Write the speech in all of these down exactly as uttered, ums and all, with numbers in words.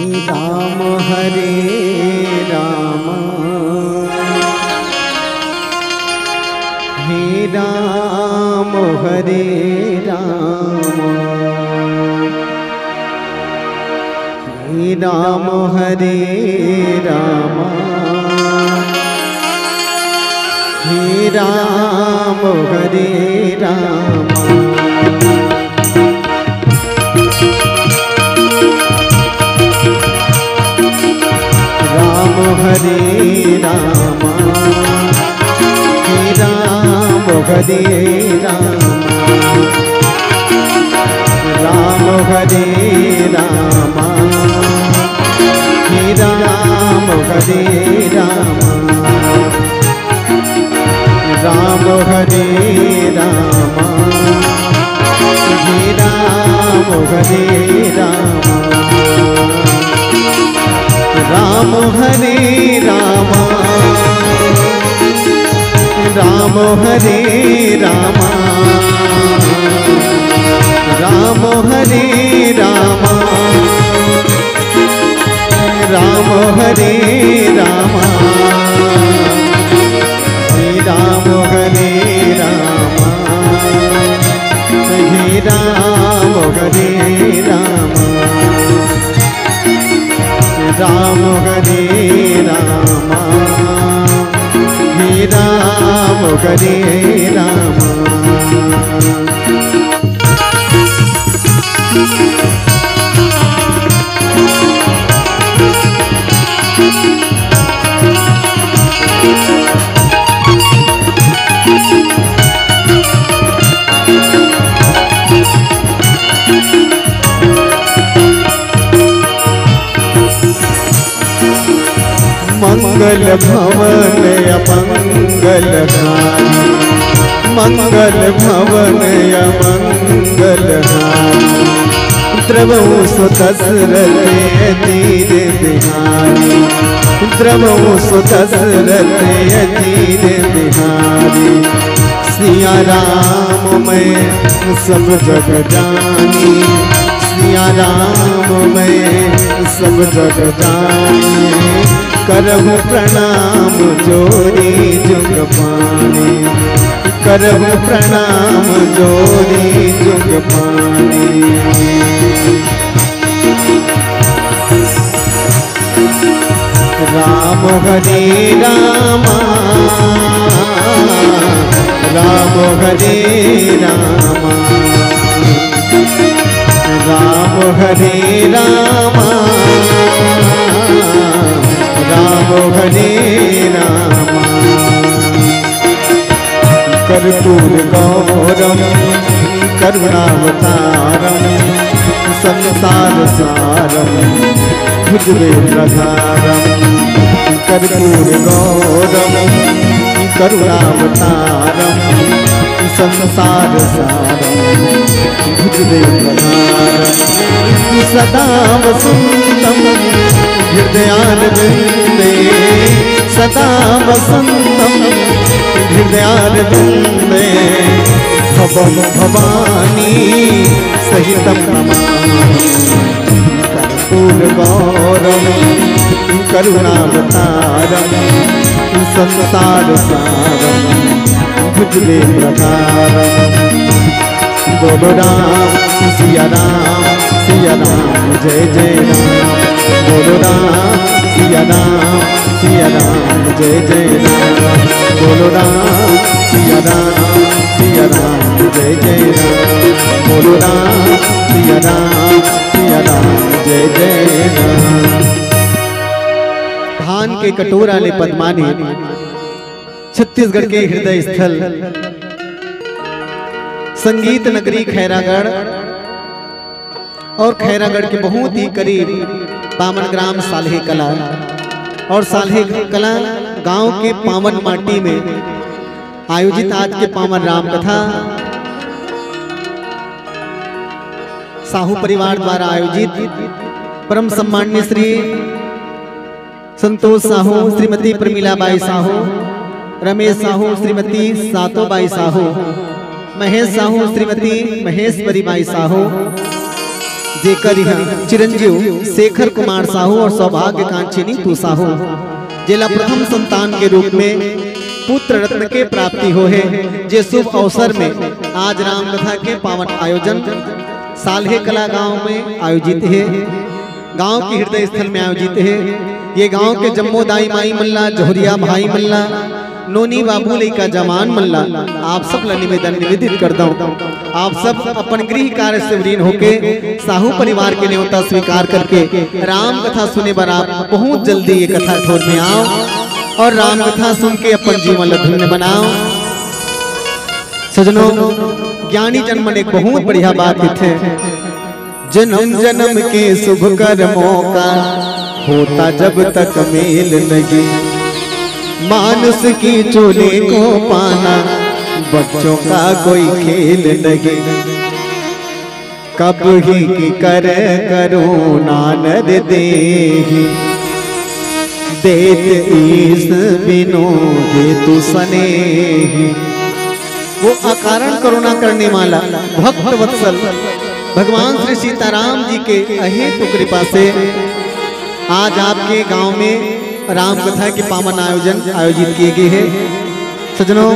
राम हरे राम, हे राम हरे राम, हे राम हरे राम, हे राम हरे राम। राम हरे राम, हे राम हरे राम, राम हरे राम, हे राम हरे राम, राम हरे राम, हे राम हरे राम, राम हरे राम, राम हरे राम, राम हरे राम, राम हरे राम, हे राम हरे राम, हे राम हरे राम, राम हरे राम, हे राम हरे राम। मंगल भवन अमंगल हारी, मंगल भवन अमंगल हारी, द्रवहु सु दशरथ अजीर बिहारी, द्रवहु सु दशरथ अजीर बिहारी। सिया राम मैं सब जग जानी, सिया राम मैं सब जग जानी, करहु प्रणाम जोरी जुग पानी, करहु प्रणाम जोरी जुग पानी। राम हरे राम, राम हरे राम, राम हरे राम, राम हरे राम। कर्पूर गौरम करुणावतारम संसार सारम भुजगेन्द्रहारम। कर्पूर गौरम करुणावतारम संसार सारम भुजगेन्द्रहारम। सदा वसंतम हृदयारविंदे, सदा वसंतम हृदयारविंदे, भवम भवानी सहितम नमामि। कर्पूर गौरम करुणावतारम संसार सारम भुजगेन्द्रहारम। बोलो राम सिया राम, सिया राम जय जय राम। बोलो राम सिया राम, सिया राम जय जय राम। बोलो राम सिया राम, सिया राम जय जय राम। बोलो राम सिया राम, सिया राम जय जय राम। भान के कटोरा ले पदमानी, छत्तीसगढ़ के हृदय स्थल, संगीत नगरी खैरागढ़ और खैरागढ़ के बहुत ही करीब पावन ग्राम साल्हे कला और साल्हे कला गांव के पावन माटी में आयोजित आज के पावन राम कथा साहू परिवार द्वारा आयोजित परम सम्माननीय श्री संतोष साहू, श्रीमती प्रमिला बाई साहू, रमेश साहू, श्रीमती सातो बाई साहू, महेश साहू, श्रीमती महेश्वरी बाई साहू, जेकर इहाँ चिरंजीव शेखर कुमार साहू और सौभाग्य कांक्षिनी तू साहू, जेला प्रथम संतान के रूप में पुत्र रत्न के प्राप्ति हो हे, जे शुभ अवसर में आज राम कथा के पावन आयोजन साल्हे कला गांव में आयोजित हे, गांव के हृदय स्थल में आयोजित हे। ये गांव के जम्मो दाई माई मन ला, जहुरिया भाई मन ला, नोनी बाबू लइका जवान मन ला, आप सब ला निवेदन निवेदित करथंव, आप सब अपन गृह कार्य से उरीन होके साहू परिवार के नेवता स्वीकार करके राम कथा सुने बर आप बहुत जल्दी ये कथा ठोर में आओ और राम कथा सुन के अपन जीवन ला धन्य बनाओ। सजनों, ज्ञानी जन मन एक बहुत बढ़िया बात कथे, जन्म जन्म के शुभ कर्मों का होता जब तक मेल नहीं, मानुष की चोली को पाना बच्चों का कोई खेल नहीं। कब ही की कर करुणा नर देहि, देत ईश बिनु हेतु सनेहि। वो अकारण करुणा करने वाला भक्त वत्सल भगवान श्री सीताराम जी के अहेतु कृपा से आज आपके गांव में राम कथा के पावन आयोजन आयोजित किए गए हैं। सजनों,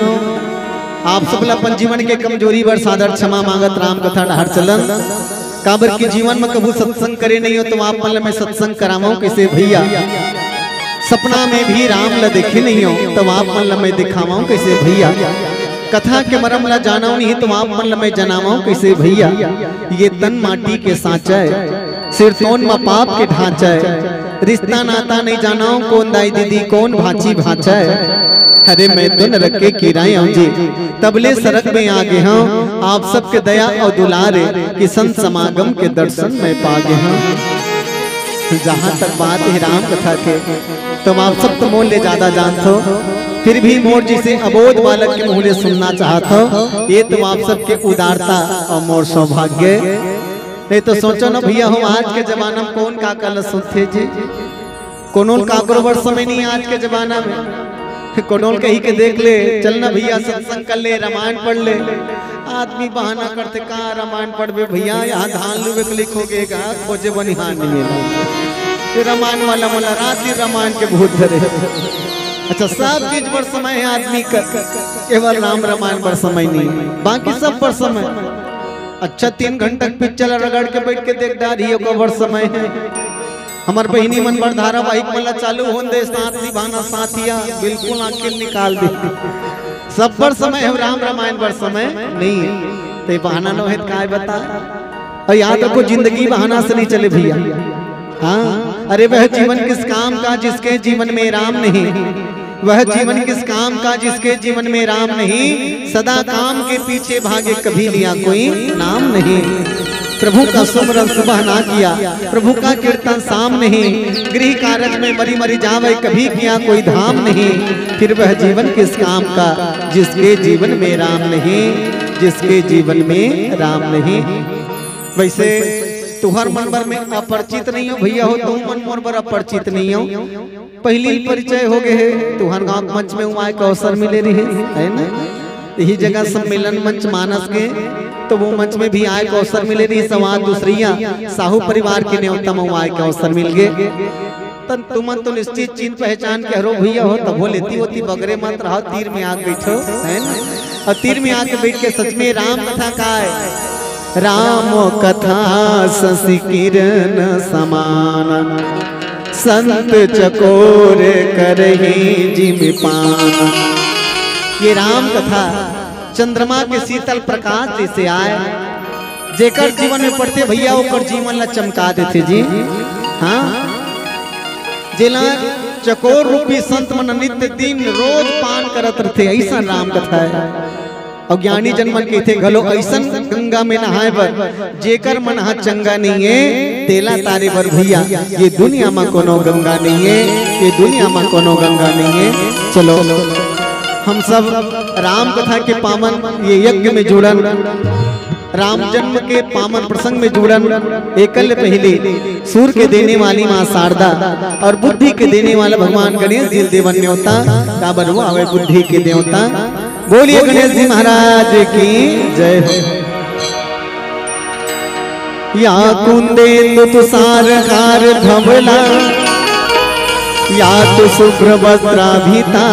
आप सब ला अपन जीवन के कमजोरी बर सादर क्षमा मांगत राम कथा डहार चलन। काबर के जीवन में कभू सत्संग करे नहीं हो, तो आप मन ला मैं सत्संग करावंव कइसे भैया? सपना में भी राम ला देखे नहीं हो, तो आप मन ला मैं दिखावंव कइसे भैया? कथा के मरम ला जानव नहीं, तो आप मन ला मैं जनावंव कइसे भैया? ये तन माटी के सांचा हे, सिरतोन म पाप के ढांचा हे। रिश्ता नाता नहीं जानव, कोन दाई दीदी, कोन भांची भांचा हे। अरे मैं तो नरक के कीरा अंव जी, तबले सरग में आ गे हंव। आप सबके दया अउ दुलार हे कि संत समागम के दर्शन मैं पा गे हंव। जहां तक बात हे राम कथा के, तुम आप सब तो मोर ले ज्यादा जानथो, फिर भी मोर जइसे अबोध बालक के मुंह ले सुनना चाहथो, ये तुम आप सबके उदारता अउ मोर सौभाग्य। नहीं तो सोचो ना भैया, हम आज के जमाना में कोन का कल सुनथे जी, कोनो ल काकरो बर समय नहीं आज के जमाना में। कोनो ल कही के देख ले, चल ना भैया सत्संग कर ले, रामायण पढ़ ले। आदमी बहाना करथे, "का रामायण पढ़बे भैया, यहाँ धान लुबे के लिखो गे का, खोजे बनिहार नहीं मिले।" ये रामायण वाला मोला रात दिन रामायण के भूत धरे। अच्छा, सब चीज बर समय हे आदमी कर, केवल राम रामायण बर समय नहीं, बाकी सब बर समय। अच्छा, तीन घंटा के पिक्चर रगड़ के बैठ के देख डारही, ओकर बर समय हे। हमर बहिनी मन बर धारावाहिक मन ला चालू होन दे, साथ निभाना साथिया, बिल्कुल आंखें निकाल दे। सब बर समय हे, राम रामायण बर समय नहीं हे। ते बहाना नोहे त काय बता। अउ याद रखो, जिंदगी बहाना से नहीं चले भैया। हाँ, अरे वह जीवन किस काम का जिसके जीवन में राम नहीं, वह जीवन किस काम का जिसके जीवन में राम नहीं, सदा काम के पीछे भागे कभी लिया कोई नाम नहीं। प्रभु का सुमरन सुबह ना किया, प्रभु का कीर्तन शाम नहीं, गृह कारज में मरी मरी जावे कभी किया कोई धाम नहीं, फिर वह जीवन किस काम का जिसके जीवन में राम नहीं, जिसके जीवन में राम नहीं। वैसे तुहर मन बर मैं अपरिचित नहीं हंव भैया हो, तुम मन मोर बर अपरिचित नहीं हो। पहली परिचय हो गे हे, तुहर गांव के मंच में आए के अवसर मिले रहिस, है ना? यही जगह सम्मेलन मंच मानस गे, तो वो मंच में भी आए के अवसर मिले रहिस। समाज दूसरिया साहू परिवार के नेवता में आए के अवसर मिल गे। तन तुमन तो निश्चित चिन्ह पहचान के हरो भैया हो, तभो लेती होती बगरे मत रहो, तीर में आके बैठो, है ना? अउ तीर में आके बैठ के सच में राम कथा काय, राम कथा शशि किरण समान, संत चकोर करही जिम पान। ये राम कथा चंद्रमा के शीतल प्रकाश जइसे आय, जेकर जीवन में पड़थे भैया, ओकर जीवन ला चमका देथे जी। हाँ, जेला चकोर रूपी संत मन नित्य दिन रोज पान करत रथे, अइसन राम कथा हे। अउ ज्ञानी जन मन कहिथे घलो, अइसन गंगा में नहाय बर जेकर मन ह चंगा नहीं हे, तेला तारे बर भैया, ये दुनिया म कोनो गंगा नहीं हे, ये दुनिया म कोनो गंगा नहीं हे। चलो, हम सब राम कथा के पावन ये यज्ञ में जुड़न, राम जन्म के पावन प्रसंग में जुड़न। एकर ले पहली सूर के देने वाली माँ शारदा अउ बुद्धि के देने वाला भगवान गणेश जी ल देवन नेवता, काबर वो हवय बुद्धि के देवता। बोलिए गणेश जी महाराज की जय हो। या कुन्देन्दु तुषार हार धवला, या तु शुभ्र वस्त्राभिता,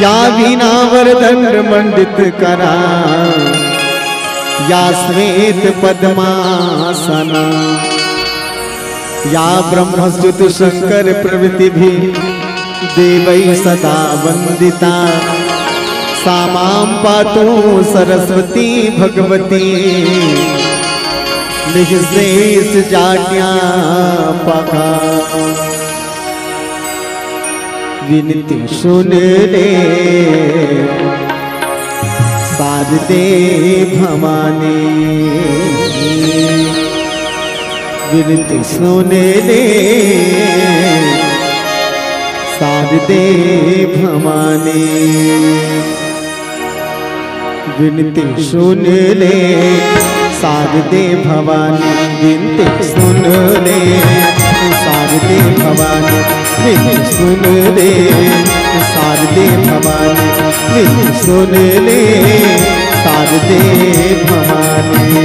या वीणा वरदण्ड मण्डित करा, या श्वेत पद्मासना, या ब्रह्मच्युत शंकर प्रभृतिभिः देवैः सदा वन्दिता। सा मां पातु सरस्वती भगवती निःशेष जाड्यापहा। विनती सुन ले शारदे भवानी, विनती सुन ले शारदे भवानी, विनती सुन ले शारदे भवानी, विनती सुन ले शारदे भवानी, विनती सुन ले शारदे भवानी, विनती सुन ले शारदे भवानी।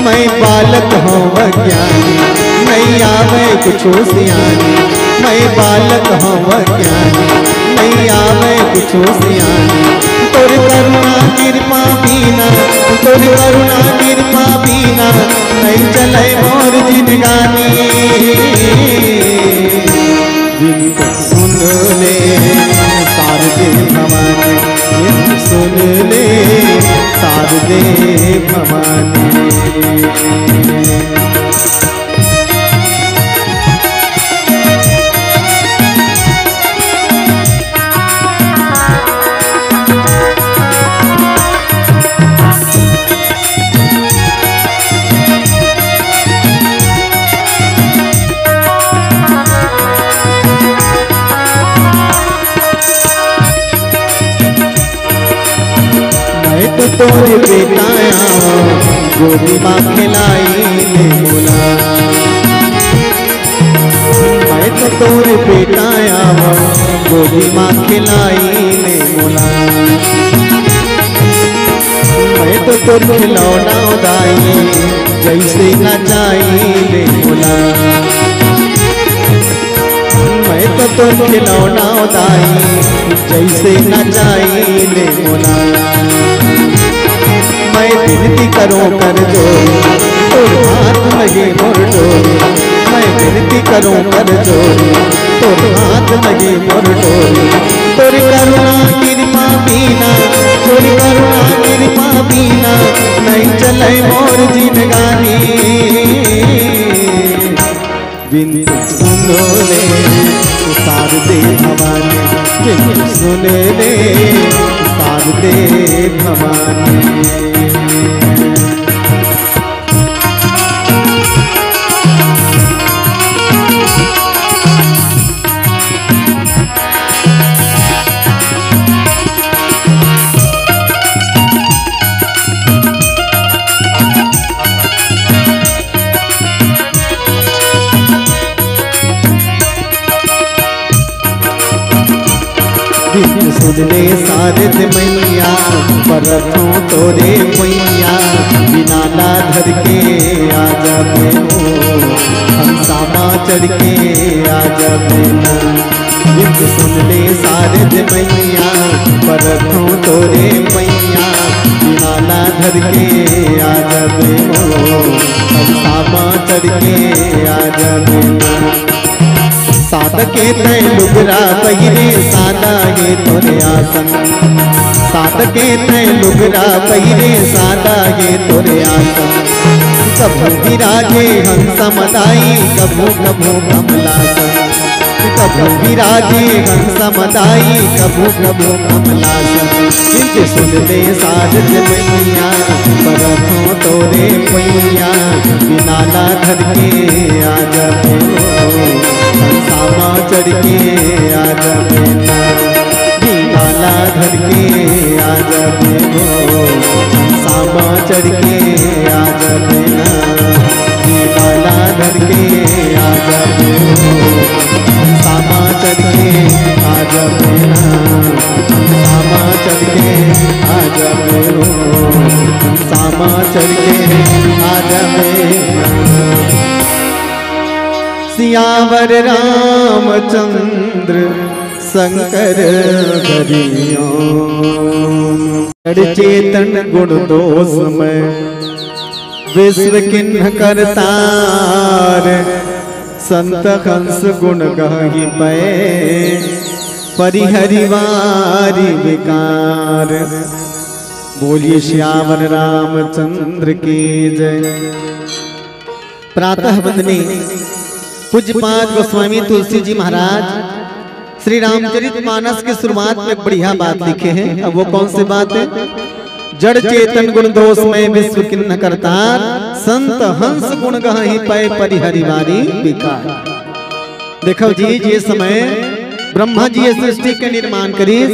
मैं बालक हँव अज्ञानी, नइ आवय कुछु सियानी। मैं बालक हँव अज्ञानी, नइ आवय कुछु सियानी। तोर करुणा कृपा बिना, तोर करुणा कृपा बिना, नइ चलय मोर जिनगानी। विनती सुन ले शारदे भवानी, विनती सुन ले शारदे भवानी। मैं तो तोर बेटा आँव, गोदी मा खेलाय ले मोला। मैं तो तोर बेटा आँव, गोदी मा खेलाय ले मोला। मैं तो तोर खिलौना दाई, जइसे नचाय ले मोला। मैं तो तोर खिलौना दाई, जइसे नचाय ले मोला। मैं विनती करँव कर जोर, तोर हाथ लगे मोर डोर। मैं विनती करँव कर जोर, तोर हाथ लगे मोर डोर। तोर करुणा कृपा बिना, तोर करुणा कृपा बिना, नइ चलय मोर जिनगानी। विनती सुन ले शारदे भवानी, विनती सुन ले शारदे भवानी। विनती सुन ले शारद मैया, परथँव तोरे पैया, बिनाला धर के आ जाबे हो, हंसा मा चढ़ के आ जाबे ना। विनती सुन ले शारद मैया, परथँव तोरे पैया, बिनाला धर के आ जाबे हो, हंसा मा चढ़ के आ जाबे ना। सादा के तैं लुगरा पहिरे, सादा हे तोरे आसन। सादा के तैं लुगरा पहिरे, सादा हे तोरे आसन। कभू विराजे हंस मा दाई, कभू कभू कमलासन। कभू विराजे हंस मा दाई, कभू कभू कमलासन। विनती सुन ले शारद मैया, परथँव तोरे पैया, बिनाला धर के आ जाबे हो, हंसा मा चढ़ के आ जाबे ना। बिनाला धर के आ जाबे हो, हंसा मा चढ़ के आ जाबे ना। बिनाला धर के आ जाबे हो, हंसा मा चढ़ के आ जाबे ना। हंसा मा चढ़ के आ जाबे हो, हंसा मा यावर रामचंद्र शंकर हरिओम। जड़ चेतन गुण दोष में विश्व किन्ह करतार। संत हंस गुण गहि पै परिहरि वारी विकार। बोलिए सियावर रामचंद्र की जय। प्रातः वंदनीय पूज्यपाद गोस्वामी तुलसी जी महाराज श्री रामचरित मानस की शुरुआत में एक बढ़िया बात लिखे हैं। अब वो कौन सी बात है? जड़ चेतन गुण दोष में विश्व किन्ह करतार। संत हंस गुण गहि पै परिहरि वारी विकार। देखो जी, जे समय ब्रह्मा जी ये सृष्टि के निर्माण करिस,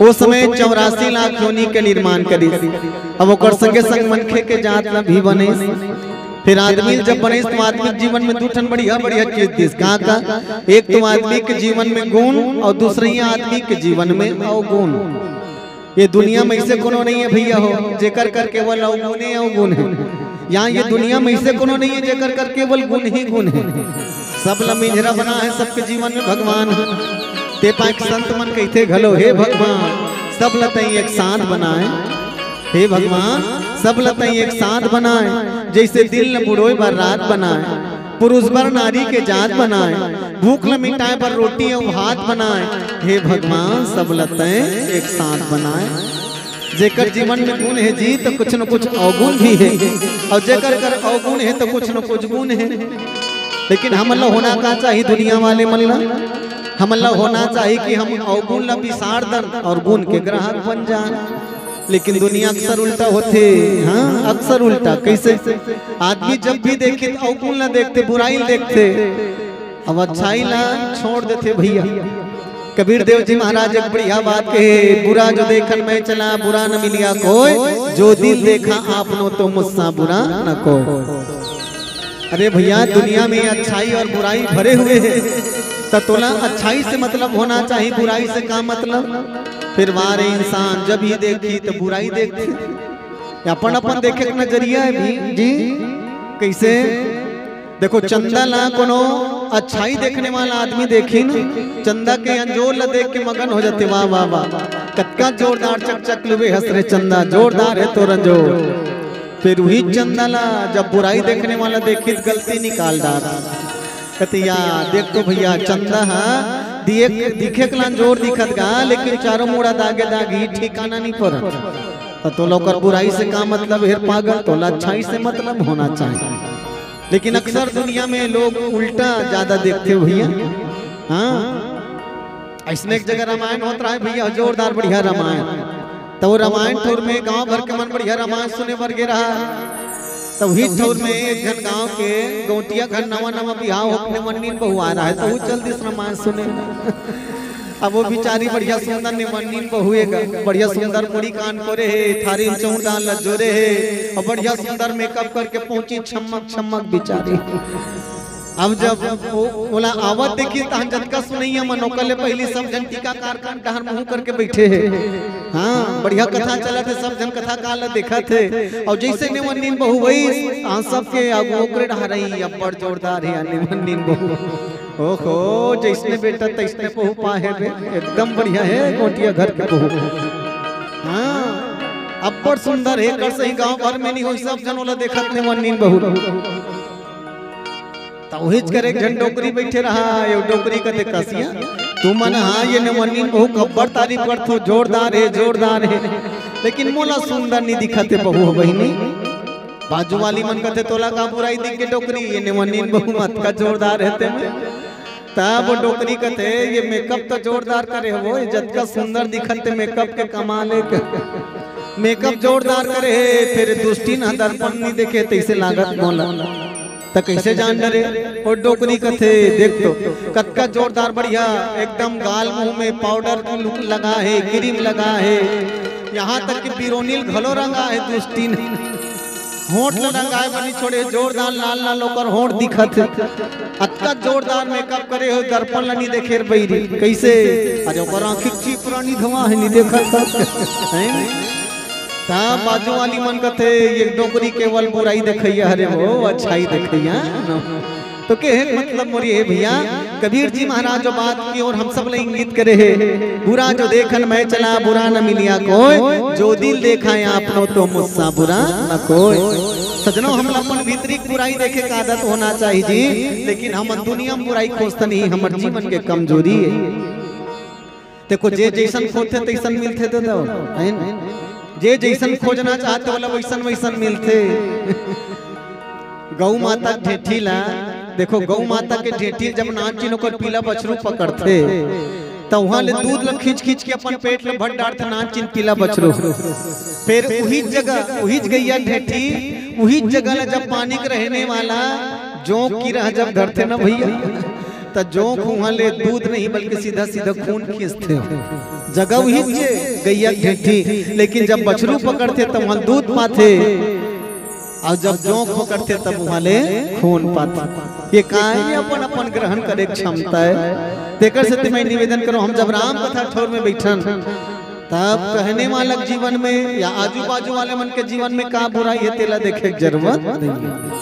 वो समय चौरासी लाख योनि के निर्माण करिस। अब ओकर संगे संग मनखे के जात ला भी बने। फिर आदमी जब बने तो आदमी के जीवन में दू ठन बढ़िया बढ़िया चीज दिस। का का? एक तो आदमी के जीवन में गुण और दूसरे आदमी के जीवन में अवगुण। ये दुनिया में ऐसे कोनो नहीं है भैया हो, जेकर कर केवल अवगुणे अवगुण है। यहाँ ये दुनिया में ऐसे कोनो नहीं है, जेकर कर केवल गुण ही गुण है। सब ला मिंझरा बना है, सबके जीवन में भगवान है। ते पाए संत मन कहते घलो, हे भगवान, सब ला तई एक साथ बनाए। हे भगवान, सब ला तई एक साथ बनाए। जैसे दिन ल बुड़ोय बर रात बनाए, पुरुष बर नारी के जात बनाए, भूख ल मिटाए बर रोटी अउ भात बनाए। हे भगवान, सब ल तय एक साथ बनाए। जेकर जीवन में गुण है जी, तो कुछ न कुछ अवगुण भी है, और जेकर कर अवगुण है, तो कुछ न कुछ गुण है। लेकिन हमन ला होना का चाहिए दुनिया वाले मन ला? हमन ला होना चाहिए कि हम अवगुण ला बिसार दन और गुण के ग्राहक बन जान। लेकिन दुनिया अक्सर उल्टा होथे। हाँ, अक्सर उल्टा। कैसे? आदमी जब भी देखे तो अवगुण ला देखथे, बुराई ला देखथे। अब अच्छाई ला छोड़ देथे भैया। कबीर देव जी महाराज एक बढ़िया बात कहे, बुरा जो देखन मैं चला, बुरा न मिलिया कोई, जो दिल देखा आपनो, तो मुझसा बुरा न कोई। अरे भैया, दुनिया में अच्छाई और बुराई भरे हुए हैं, तो तोला अच्छाई से मतलब होना चाहिए, बुराई से का मतलब? फिर वारे इंसान जब ही देखी तो बुराई देखथे। अपन अपन देखे के नजरिया है भी जी। कैसे? देखो, चंदा ला कोनो अच्छाई देखने वाला आदमी देखी न, चंदा के अंजोर ला देख के मगन हो जाथे, वाह वाह वाह, कतका जोरदार चकचक लुबे हस रे चंदा, जोरदार है तोर अंजोर। फिर वही चंदा ला जब बुराई देखने वाला देखी त गलती निकाल डार। कथे, या देख तो भैया, चंदा हा दिए, दिखे के ला अंजोर दिखत गा, लेकिन चारों मुड़ा दागे दागी, ठिकाना नहीं परत। त तोला ओकर बुराई से का मतलब? हेर पागल, तोला अच्छाई से मतलब होना चाहिए। लेकिन अक्सर दुनिया में लोग उल्टा ज्यादा देखथे भैया। हाँ, अइसने एक जगह रामायण होत रहा है भैया, जोरदार बढ़िया रामायण। तो वो रामायण ठउर में गांव भर के मन बढ़िया रामायण सुने बर गे रहा। तो वही ठउर में एक झन गांव के गौंटिया घर नवा नवा बिहाव होके नेवन्नीन बहू आ रहा है, तो वो चल दिस रामायण सुने। अब वो बिचारी बढ़िया सुंदर नेवन्नीन बहू हे गा, बढ़िया सुंदर मुड़ी कान कोरे हे, थारी म चौंर दान ल जोरे हे, और बढ़िया सुंदर मेकअप करके पहुंची, छमक छमक बिचारी। अब जब वो, ओला आवत देखी, तहन जतका सुनइया मन ओकर ले पहिली सब झन टीकाकार कान डहर मुंह करके बइठे हे। हाँ, बढ़िया कथा चलत हे, सब झन कथा काल ल देखत हे। और जइसे नेवन्नीन बहू वइस, तहन सबके आगू ओकरे डहर आई, अब्बड़ जोरदार हे नेवन्नीन बहू। ओहो, जइसने बेटा तइसने बहू पाहे बे, एकदम बढ़िया हे गोटिया घर के बहू। हाँ, अब्बड़ सुंदर हे, एकर सही गांव भर में नहीं होई, सब झन ओला देखत नेवन्नीन बहू। त उहीच कर एक झन डोकरी बइठे रहा, ये डोकरी कथे, कसिया, तुमन हा ये नेवन्नीन बहू के अब्बड़ तारीफ करथो, जोरदार हे, जोरदार हे, लेकिन मोला सुंदर नहीं दिखत हे बहू हो बहिनी। बाजू वाली मन कथे, तोला का बुराई दिख गे डोकरी, ये नेवन्नीन बहू म अतका जोरदार हे ते में। तब वो डोकरी कथे, ये मेकअप तो जोरदार करे हो, ये जतका सुंदर दिखत हे मेकअप के कमाल हे। मेकअप जोरदार करे हे, फिर दुष्टिन ह दर्पण नहीं देखे, तइसे लागत मोला। त कइसे जान डरे? वो डोकरी कथे, देख तो, कतका जोरदार बढ़िया, एकदम गाल मुंह में पाउडर लगा हे, क्रीम लगा हे, यहाँ तक कि बिरोनिल घलो रंगा हे दुष्टिन। होंठ ल रंगाए बर नी छोड़े, जोरदार लाल लाल ओकर होंठ दिखत हे। अतका जोरदार मेकअप करे हो, दर्पण ल नी देखे रे बइरी। कइसे? अरे ओकर आँखी के चिपरा नी धवा हे, नी देखत हे। हैं? त बाजू वाली मन कथे, ये डोकरी केवल बुराई देखइया हरे हो, अच्छाई देखइया। तो के हे मतलब मोर ये भैया, कबीर जी महाराज जो बात की ओर हम सब ला इंगित करे हे, बुरा जो देखन मैं चला, बुरा न मिलिया कोई, जो दिल देखा है आपनो तो मुझसा बुरा न कोई। सजनो, हम ला अपन भीतरी के बुराई देखे के आदत होना चाहिए जी, लेकिन हम दुनिया में बुराई खोजथन, इही हमर जीवन के कमजोरी हे। देखो, जे जइसन खोजथे तइसन मिलथे दादा, हे ना? जे जइसन खोजना चाहथे ओला वइसन वइसन मिलथे। गौ माता के ढेठी ला, देखो, गौ माता के ढेठी जब नानचिन ओकर पीला बछरू पकड़थे, त उहाँ ले दूध ल खींच खींच के अपन पेट ल भर डारथे नानचिन पीला बछरू। फेर उही जगह, उही गैया ढेठी, उही जगह ल जब पानी के रहने वाला जोंक कीरा जब धरथे ना भैया, त जोंक उहाँ ले दूध नहीं बल्कि सीधा सीधा खून खींचथे। जगह उही जे गैया के ढेठी, लेकिन जब बछरू पकड़थे त उहाँ दूध पाथे, अउ जब जोंक पकड़थे तब उहाँ ले खून पाथे। ये का हे? अपन अपन ग्रहण करे के क्षमता हे। तेकर सेती मैं निवेदन करूँ, हम जब राम कथा ठौर में बइठन, तब कहने वाला के जीवन में या आजू बाजू वाले मन के जीवन में का बुराई हे, तेला देखे के जरूरत नहीं हे।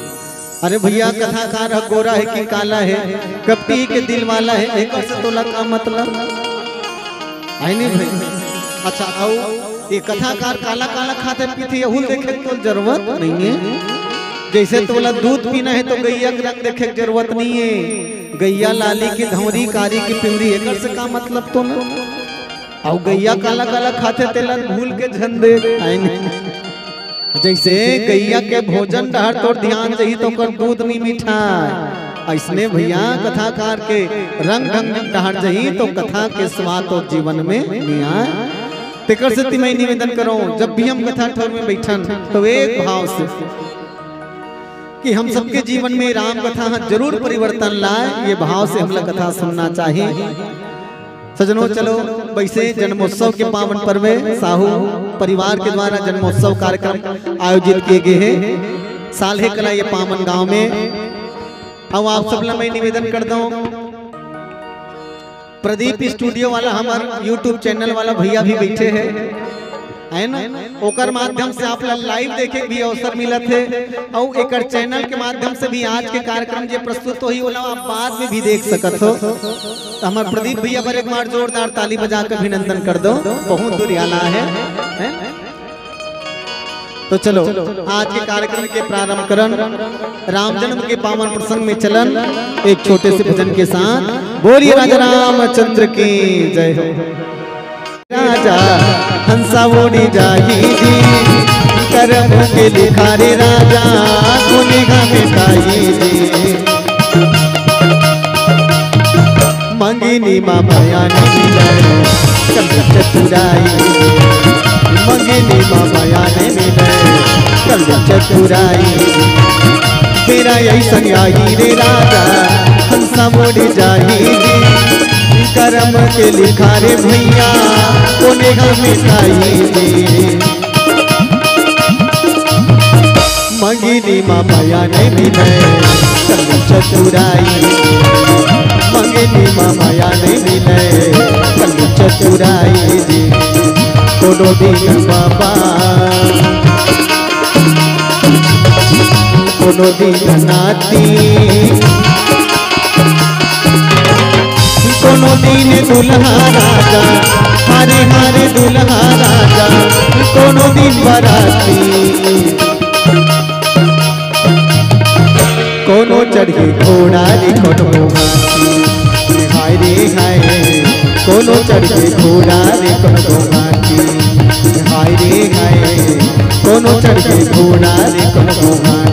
अरे भैया, कथाकार ह गोरा हे कि काला हे, कपटी के दिल वाला हे, एकर से तोला का मतलब? हे नहीं भाई? अच्छा, अउ ये कथाकार काला काला खाथे पीथे, यहू ल देखे के तोला जरूरत नहीं हे। जइसे तोला दूध पीना हे तो गैया के रंग देखे के जरूरत नहीं हे। गैया लाली की धौरी, कारी की पिवरी, एकर से का मतलब तोला? अउ गैया काला काला खाथे तेला भूल के झन दे, हे नहीं? जइसे गैया के भोजन डहर तोर ध्यान जही तो ओकर दूध नहीं मिठाय, अइसने भैया कथाकार के रंग ढंग डहर जही तो कथा के स्वाद तोर जीवन में नहीं आय। तेकर सेती मैं निवेदन करूँ, जब भी हम कथा ठौर में बइठन तो एक भाव से कि हम सबके जीवन में राम कथा ह जरूर परिवर्तन लाय, ये भाव से हमला कथा सुनना चाहिए। सजनो, चलो, वइसे जन्मोत्सव के पावन पर्व हे, साहू परिवार के द्वारा जन्मोत्सव कार्यक्रम आयोजित किए गए हे साल्हे कला ये पावन गांव में। अब आप सब ला मैं निवेदन कर दूं, प्रदीप स्टूडियो वाला हमर YouTube चैनल वाला भैया भी बइठे हे, हे ना? ओकर माध्यम से आप ला लाइव देखे के भी अवसर मिलत हे, अउ एकर चैनल के माध्यम से भी आज के कार्यक्रम जे प्रस्तुत होही, ओला आप बाद में भी देख सकत हो। त हमर प्रदीप भैया बर एक बार जोरदार ताली बजा के अभिनंदन कर दो, बहुत दूरिहा ला हे, हे? तो चलो, आज के कार्यक्रम के प्रारंभ करन, राम जन्म के पावन प्रसंग में चलन, एक छोटे से भजन के साथ। बोलिए राजा रामचंद्र की जय हो। राजा हंसा उड़ी जाही जी, करम के लिखारे राजा, गुने गा मिटाई जी। मंगिनी मा मया नहीं मिले, कल चतुराई। मंगिनी मा मया नहीं मिले, कल चतुराई। बेरा अइसन आही रे राजा, हंसा उड़ी जाही जी। करम के लिखारे भैया, गुने गा मिटाई जी। मंगिनी मा मया नहीं मिले, कल चतुराई। मंगिनी मा मया नहीं मिले, कल चतुराई जी। कोनो दिन बाबा, कोनो दिन नाती, कोनो दिन दुल्हा राजा, हरे हरे दुल्हा राजा, कोनो दिन बराती। कोनो चढ़ के घोड़ा रे कोनो हाथी, हाय रे हाय। कोनो चढ़ के घोड़ा रे कोनो हाथी, हाय रे हाय। कोनो चढ़ के घोड़ा रे कोनो हाथी।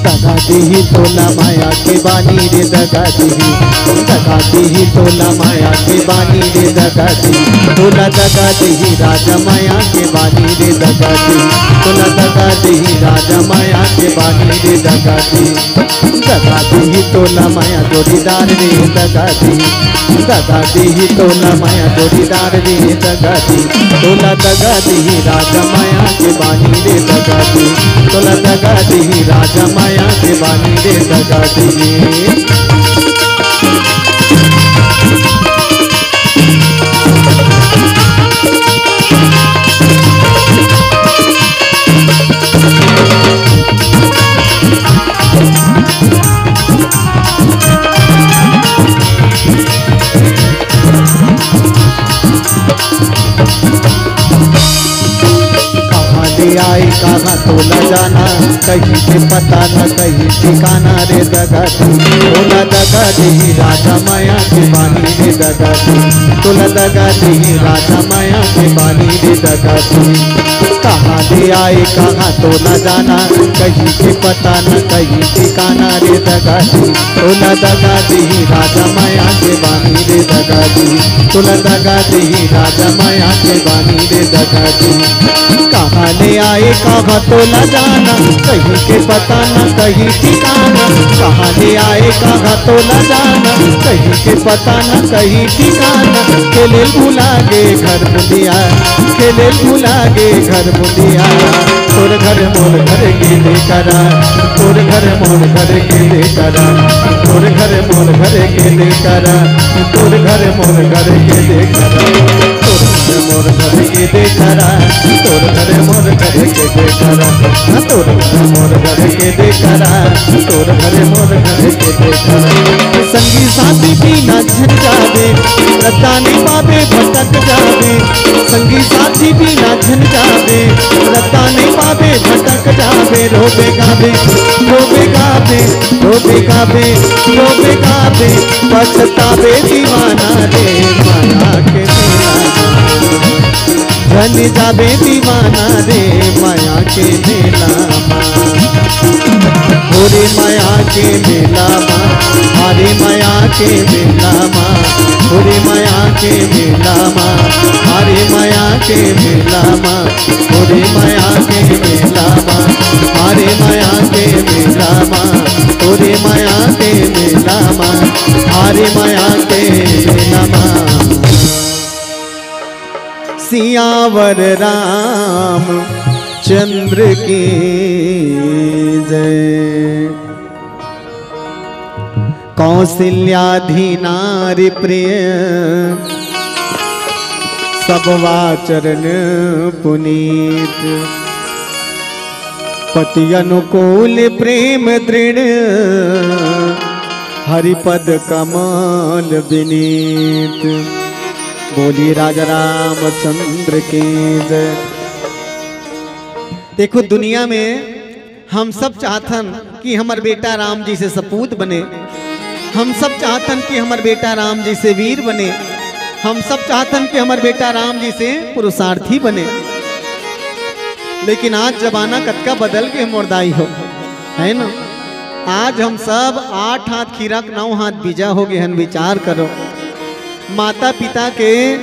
दगा देही तोला माया के बानी रे दगा दिही, दगा दिही तोला माया के बानी रे दगा दिही, तोला दगा दिही राजा माया के बानी रे दगा दिही, तोला दगा दिही राजा माया के बानी रे दगा दिही, दगा दिही तोला माया जोड़ीदार रे दगा दिही, दगा दिही तोला माया जोड़ीदार रे दगा दिही, तोला दगा दिही राजा माया के बानी रे दगा दिही, तोला दगा दिही राजा माया के बानी रे दगा दिही। कहाँ ले आए, कहाँ तोला जाना, कहीं के पता न कहीं ठिकाना रे दगा दिही, तोला दगा दिही राजा माया के बानी रे दगा दिही, तोला दगा दिही राजा माया के बानी रे दगा दिही। कहाँ ले आए, कहाँ तोला जाना, कहीं के पता न कहीं ठिकाना रे दगा दिही, तोला दगा दिही राजा माया के बानी रे दगा दिही, तोला दगा दिही राजा माया के बानी रे दगा दिही। कहाँ ले आए, कहाँ तोला जाना, कहीं के पता न कहीं ठिकाना, कहाँ ले आए, कहाँ तोला जाना, कहीं के पता न कहीं ठिकाना। खेले भुला गे घर मुंदिया, खेले भुला गे घर मुंदिया, तोर घर मोर घर के दे करा, तोर घर मोर घर के दे करा, तोर घर मोर घर के दे करा, तोर घर मोर घर के दे करा, तोर घर मोर घर के दे करा, तोर घर मोर घर के दे करा, हाँ, तोर घर मोर घर के दे करा, तोर घर मोर घर के दे करा। संगी साथी बिना झन जाबे, रद्दा नहीं पाबे भटक जाबे। संगी साथी बिना झन जाबे, रद्दा नहीं पाबे भटक जाबे। रोबे गाबे, रोबे गाबे, रोबे गाबे, रोबे गाबे, पछताबे दीवाना रे माया के मेला। झन जाबे दीवाना रे माया के मेला मा। ओरे माया के मेला मा, हरे माया के मेला मा, ओरे माया के मेला मा, हरे माया के मेला मा, ओरे माया के मेला मा, हरे माया के मेला मा, ओरे माया के मेला मा, हरे माया के मेला मा। सियावर रामचंद्र की जय। कौशल्याधि नारी प्रिय, सब वा चरण पुनीत। पति अनुकूल प्रेम दृढ़, हरिपद कमल विनीत। बोलिए राजा रामचंद्र की जय। देखो, दुनिया में हम सब चाहथन कि हमर बेटा राम जइसे सपूत बने, हम सब चाहथन कि हमर बेटा राम जइसे वीर बने, हम सब चाहथन कि हमर बेटा राम जइसे पुरुषार्थी बने। लेकिन आज जमाना कतका बदल गे मोर दाई हो, है ना? आज हम सब आठ हाथ खीरा के नौ हाथ बीजा हो गे हन। विचार करो, माता पिता के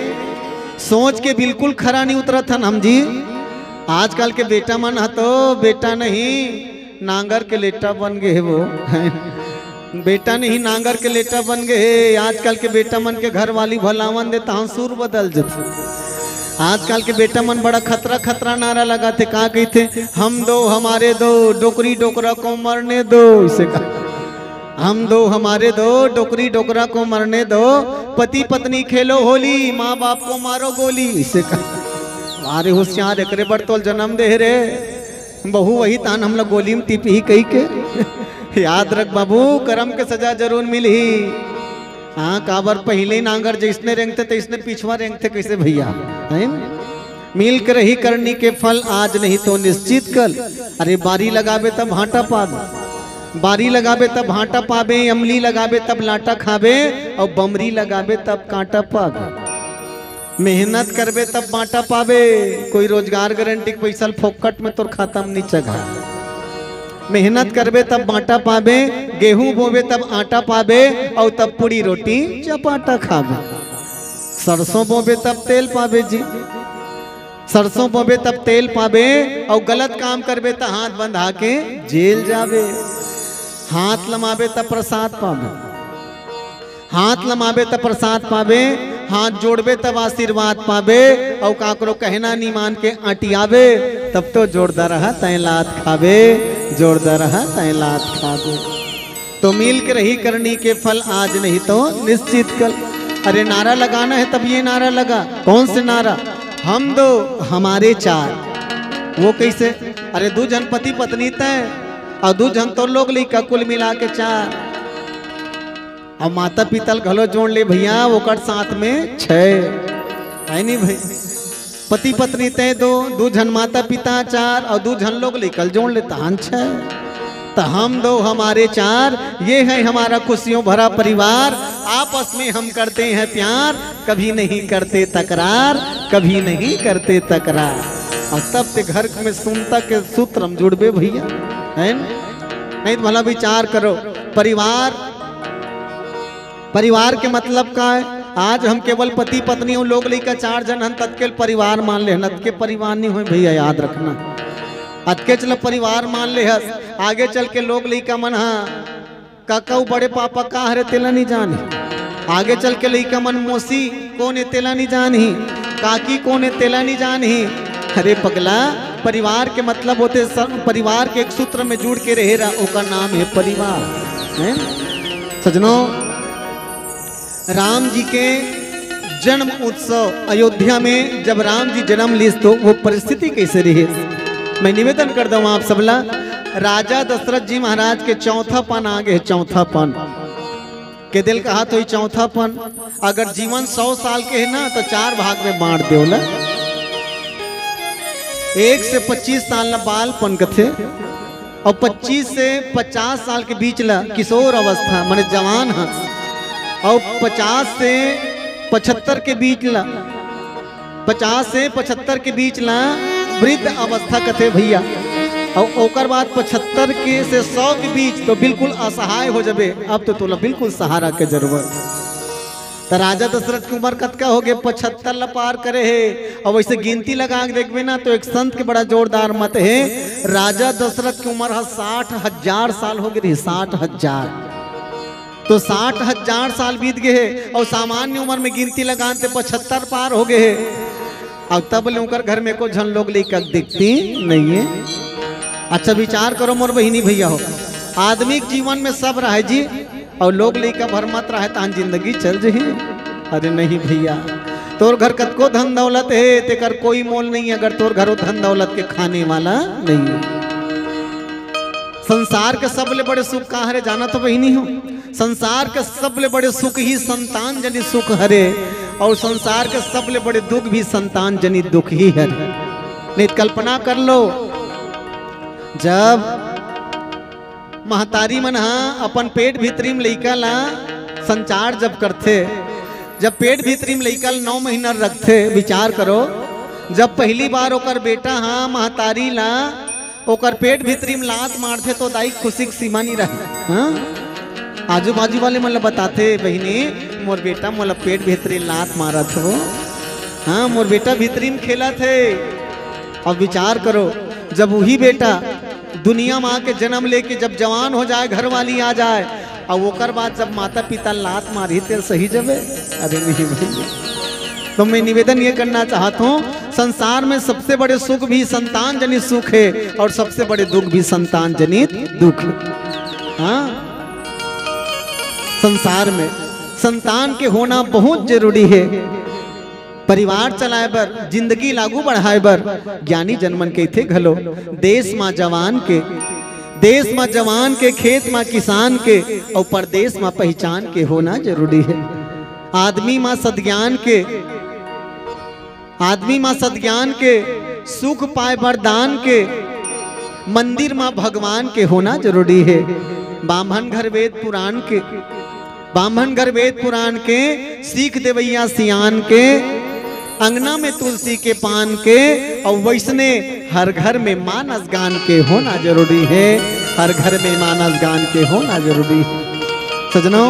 सोच के बिल्कुल खरा नहीं उतरत हन हम जी। आजकल के बेटा मन ह तो बेटा नहीं, नांगर के लेटा बन गे हे वो। बेटा नहीं, नांगर के लेटा बन गे हे। आजकल के बेटा मन के घर वाली भलावन दे, तहाँ सुर बदल जथे। आजकल के बेटा मन बड़ा खतरा खतरा नारा लगाथे, का कहिथे, "हम दो हमारे दो, डोकरी डोकरा को मरने दो", इसे का, "हम दो हमारे दो, डोकरी डोकरा को मरने दो, पति पत्नी खेलो होली, माँ बाप को मारो गोली", इसे का। अरे होशियार, एकरे बर तोल जन्म दे हे रे। बहू वही तान हमला गोली में टिपही कही के। याद रख बाबू, करम के सजा जरूर मिलही। हाँ, काबर पहिले नांगर जइसने रेंगथे, तइसने पिछवा रेंगथे, कइसे भैया? हैं? मिल के रही करनी के फल, आज नहीं तो निश्चित कल। अरे, बारी लगाबे तब भांटा पाबे, बारी लगाबे तब भांटा पाबे, अमली लगाबे तब लाटा खाबे, और बमरी लगाबे तब कांटा पाबे। मेहनत करबे तब बांटा पाबे। कोई रोजगार गारंटी के पइसा ल फोकट में तोर खाता में नी चघा। मेहनत करबे तब बांटा पाबे, गेहूं बोबे तब आटा पाबे, अउ तब पूड़ी रोटी चपाटा खाबे। सरसों बोबे तब तेल पाबे जी, सरसों बोबे तब तेल पाबे, अउ गलत काम करबे त हाथ बंधा के जेल जाबे। हाथ लमाबे तब प्रसाद पाबे, हाथ लमाबे तब प्रसाद पाबे, हाथ जोड़बे तब आशीर्वाद पाबे, अउ काकरो कहना नी मान के अंटियाबे, तब तो जोरदार ह तैं लात खाबे, जोरदार ह तैं लात खाबे। तो मिल के रही करनी के फल आज नहीं तो निश्चित कल। अरे नारा लगाना है तब ये नारा लगा। कौन से नारा? हम दो हमारे चार। वो कैसे? अरे दू झन पति पत्नी तय अउ दू झन तोर लोग लइका कुल मिला के चार। अउ माता पिता ल घलो जोड़ ले भैया, ओकर साथ में छह। है नी भाई? पति पत्नी तय दो, दू झन माता पिता चार अउ दू झन लोग लइका ल जोड़ ले तहन छह। तो हम दो हमारे चार, ये है हमारा खुशियों भरा परिवार। आपस में हम करते हैं प्यार, कभी नहीं करते तकरार, कभी नहीं करते तकरार। अउ तब ते घर में सुनता के सूत्र म जुड़बे भैया, है ना? नहीं तो भला विचार करो, परिवार, परिवार के मतलब का है? आज हम केवल पति पत्नी अउ लोग लइका चार झन हन, ततके ल परिवार मान ले हन, अतके परिवार नहीं होय भैया, याद रखना। अतकेच ल परिवार मान ले हस, आगे चल के लोग लइका मन ह काका, वो बड़े पापा का हरे तेला नहीं जानही। आगे चल के लइका मन मौसी कोन ए तेला नहीं जानही, काकी कोन ए तेला नहीं जानही। अरे पगला, परिवार के मतलब होथे सब, परिवार के एक सूत्र में जुड़ के रहे रहा, ओकर नाम है परिवार। हैं सजनो, राम जी के जन्म उत्सव अयोध्या में जब राम जी जन्म लिस तो वो परिस्थिति कैसे रही? मैं निवेदन कर दूं आप सबला, राजा दशरथ जी महाराज के चौथा पन आ गे हे, चौथा पन। के दिल कहा तो ही चौथा पन, अगर जीवन सौ साल के है ना तो चार भाग में बांट देवला। एक से पच्चीस साल ला बालपन कथे, अउ पच्चीस से पचास साल के बीच ला किशोर अवस्था, माने जवान ह, अउ पचास से पचहत्तर के बीच ला, पचास से पचहत्तर के बीच ला वृद्ध अवस्था कथे भैया। अउ ओकर बाद पचहत्तर के से सौ के बीच तो बिल्कुल असहाय हो जबे। अब तो तोला बिल्कुल सहारा के जरूरत। त राजा दशरथ के उम्र कतका हो गे? पचहत्तर ला पार करे हे। अउ वैसे गिनती लगा के देखबे ना, तो एक संत के बड़ा जोरदार मत हे, राजा दशरथ के उम्र ह साठ हजार साल हो गे रही, साठ हजार। तो साठ हजार साल बीत गे हे, अउ सामान्य उम्र में गिनती लगान ते पचहत्तर पार हो गे हे। अउ तब ले ओकर घर में एको झन लोग लइका दिखती नहीं है। अच्छा विचार करो मोर बहिनी भैया हो, आदमी के जीवन में सब रहे जी, अउ लोग लइका भर मत रहे, तहन जिंदगी चल जही। अरे नहीं भैया, तोर घर कतको धन दौलत हे, तेकर कोई मोल नहीं, अगर तोर घर वो धन दौलत के खाने वाला नहीं है। संसार के सबले बड़े सुख का हरे, जाना तो बहिनी हो? संसार के सबले बड़े सुख ही संतान जनित सुख हरे, अउ संसार के सबले बड़े दुख भी संतान जनित दुख ही हरे। नहीं तो कल्पना कर लो, जब महतारी मन ह अपन पेट भीतरी म लइका ला संचार जब करथे, जब पेट भीतरी म लइका ला नौ महीना रखथे, विचार करो, जब पहली बार ओकर बेटा ह महतारी ला ओकर पेट भीतरी म लात मारथे तो दाई खुशी के सीमा नहीं रहे। हाँ, आजू बाजू वाले मन ला बताथे, बहिनी मोर बेटा मोला पेट भीतरी लात मारत हो, हाँ मोर बेटा भीतरी म खेलत हे। अब विचार करो, जब वही बेटा दुनिया में आके जन्म लेके जब जवान हो जाए, घर वाली आ जाए, अउ ओकर बाद जब माता पिता लात मारही, तेल सही जबे? अरे नहीं भैया। तो मैं निवेदन ये करना चाहत हूँ, संसार में सबसे बड़े सुख भी संतान जनित सुख है, अउ सबसे बड़े दुख भी संतान जनित दुख। हाँ, संसार में संतान के होना बहुत जरूरी है। परिवार चलाए बर, जिंदगी ल आगू बढ़ाए बर ज्ञानी जन मन कहिथे घलो, देश मा जवान के, देश मा जवान के, खेत मा किसान के, अउ परदेश मा पहिचान के होना जरूरी हे। आदमी मा सद्ज्ञान के, आदमी मा सद्ज्ञान के, सुख पाए बर दान के, मंदिर मा भगवान के होना जरूरी हे। बाम्हन घर वेद पुरान के, बाम्हन घर वेद पुरान के, सीख देवइया सियान के, अंगना में तुलसी के पान के, अउ वैसने हर घर में मानस गान के होना जरूरी हे। हर घर में मानस गान के होना जरूरी हे। सजनों,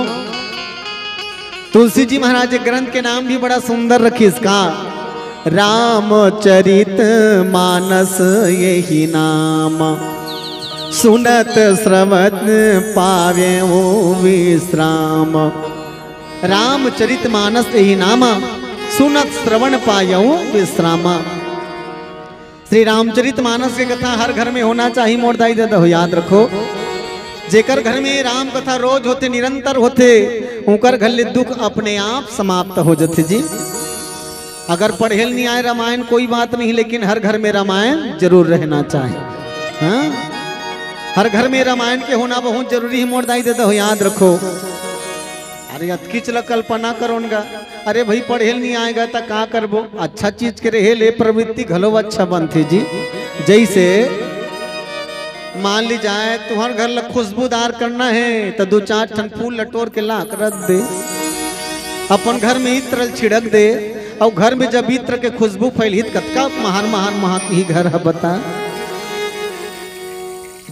तुलसी जी महाराज के ग्रंथ के नाम भी बड़ा सुंदर रखिस का, रामचरित मानस यही नाम, सुनत श्रवण पावे वो विश्राम। रामचरित मानस यही नाम, सुनत श्रवण पायउ विश्राम। श्री रामचरित मानस के कथा हर घर में होना चाहिए मोर दाई ददा हो। याद रखो, जेकर घर में राम कथा रोज होथे, निरंतर होथे, ओकर घर ले दुख अपने आप समाप्त हो जथे जी। अगर पढ़े ल नहीं आए रामायण, कोई बात नहीं, लेकिन हर घर में रामायण जरूर रहना चाहिए। हाँ, हर घर में रामायण के होना बहुत जरूरी हे मोर दाई ददा हो। याद रखो, अरे अतकीच ल कल्पना करोन गा। अरे भाई, पढ़े ल नहीं आएगा त का करबो? अच्छा चीज के रहे ले प्रवृत्ति घलो अच्छा बनथे जी। जैसे मान ली जाए, तुहर घर ल खुशबूदार करना हे त दू चार ठन फूल ल टोर के ला के रख दे, अपन घर में इत्र ल छिड़क दे, अउ घर में जब इत्र के खुशबू फैलही त कतका महार महार महकही घर ह, बता।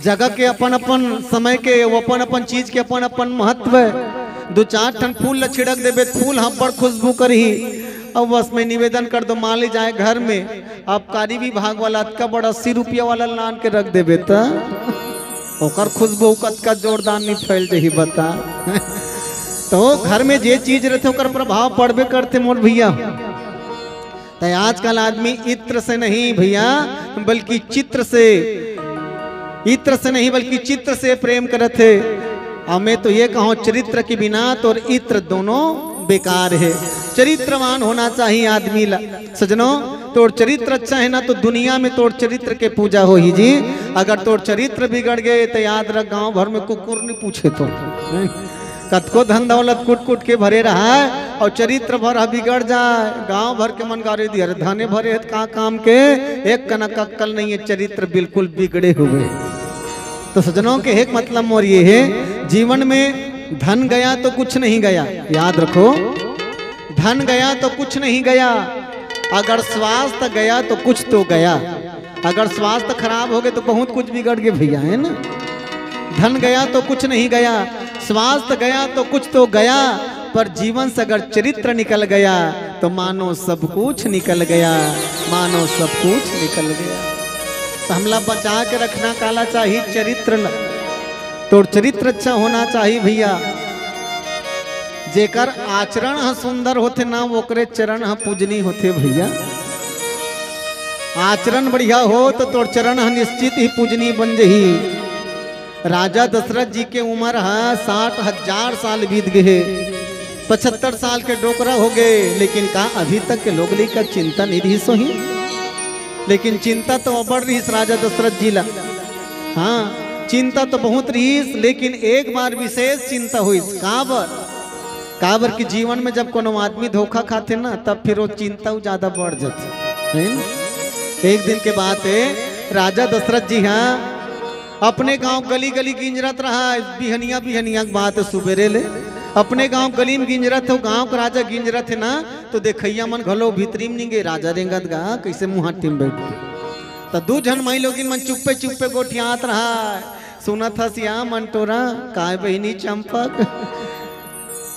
जगह के अपन अपन, समय के, वो अपन अपन चीज के अपन अपन महत्व हे। दू चार ठन फूल ल छिड़क देबे त फूल ह बड़ खुशबू करही। अब बस मैं निवेदन कर दो, मान ली जाए घर में आबकारी विभाग वाला अतका बड़ा अस्सी रुपया वाला लान के रख देबे त ओकर खुशबू कतका जोरदार नहीं फैल जही, बता। तो घर में जे चीज रहथे ओकर प्रभाव पड़बे करथे मोर भैया। त आजकल आदमी इत्र से नहीं भैया, बल्कि चित्र से, इत्र से नहीं बल्कि चित्र से प्रेम करत हे। अउ मैं तो ये कहूँ, चरित्र के बिना तोर इत्र दोनों बेकार हे। चरित्रवान होना चाहिए आदमी ला। सजनों, तोर चरित्र अच्छा हे ना तो दुनिया में तोर चरित्र के पूजा होही जी। अगर तोर चरित्र बिगड़ गे त याद रख, गांव भर में कुकुर नहीं पूछे तो। कतको धन दौलत कुट कुट के भरे रहा हे अउ चरित्र भर ह बिगड़ जाए, गांव भर के मन गारी दिही, अरे धने भरे हे त का काम के, एक कनक अक्कल नहीं हे, चरित्र बिल्कुल बिगड़े हुए। तो सजनों, कहे के मतलब मोर ये हे, जीवन में धन गया तो कुछ नहीं गया, याद रखो, धन गया तो कुछ नहीं गया, अगर स्वास्थ्य गया तो कुछ तो गया। अगर स्वास्थ्य खराब हो गे तो बहुत कुछ बिगड़ गे भैया, हे ना? धन गया तो कुछ नहीं गया, स्वास्थ्य गया तो कुछ तो गया, पर जीवन से अगर चरित्र निकल गया तो मानो सब कुछ निकल गया, मानो सब कुछ निकल गया। तो हमला बचा के रखना काला चाहिए, चरित्र ला। तोर चरित्र अच्छा होना चाहिए भैया। जेकर आचरण ह सुंदर होथे ना, ओकरे चरण ह पूजनीय होथे भैया। आचरण बढ़िया हो तो तोर चरण ह निश्चित ही पूजनीय बन जही। राजा दशरथ जी के उम्र ह साठ हजार साल बीत गे हे, पचहत्तर साल के डोकरा हो गे, लेकिन का अभी तक के लोग लइका चिंता नहीं रहिस होही? लेकिन चिंता तो अबड़ रहिस राजा दशरथ जी ला। हाँ, चिंता तो बहुत रहिस, लेकिन एक बार विशेष चिंता होइस। काबर? काबर कि जीवन में जब कोनो आदमी धोखा खाथे ना, तब फिर वो चिंता ज्यादा बढ़ जाथे, है ना? एक दिन के बात हे, राजा दशरथ जी हाँ अपने गांव गली गली गिंजरत रहा। बिहनिया बिहनिया के बात हे, सुबेरे ले अपने गांव गली में गिंजरत हे, गांव के राजा गिंजरत हे ना, तो देखइया मन घलो भीतरी में निंगे, राजा रेंगत गा कइसे मुहाटी में बैठ के। त दू झन माई लोगिन मन चुप्पे चुप्पे गोठियात रहा। सुनत हस या मन टोरा, काय बहिनी चंपक?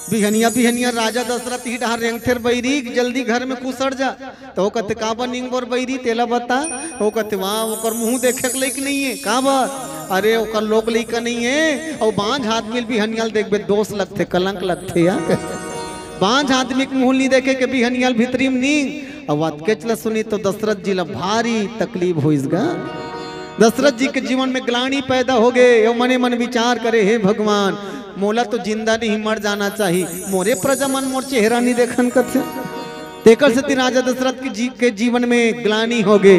बिहनिया बिहनिया राजा दशरथ ही डहार रेंगथेर बइरी, जल्दी घर में कुसर जा। तो कते काबर निंगबोर बइरी, तेला बता। ओ कते वाह, ओकर मुंह देखे के लइक नहीं हे। काबर? अरे ओकर लोग लइका नहीं हे। अउ बांझ आदमी ल बिहनिया ल देखबे, दोष लगथे, कलंक लगथे यार। बांझ आदमी के मुंह नहीं देखे के बिहनिया ल भीतरी में नींग। अउ अतकेच ल सुनी तो दशरथ जी ल भारी तकलीफ होइस गा। दशरथ जी के जीवन में ग्लानि पैदा हो गे। अउ मने मन विचार करे, हे भगवान, मोला तो जिंदा नहीं मर जाना चाहिए, मोरे प्रजा मन मोर चेहरा नहीं देखन कथे। तेकर सेती राजा दशरथ के जी, के जीवन में ग्लानि हो गे।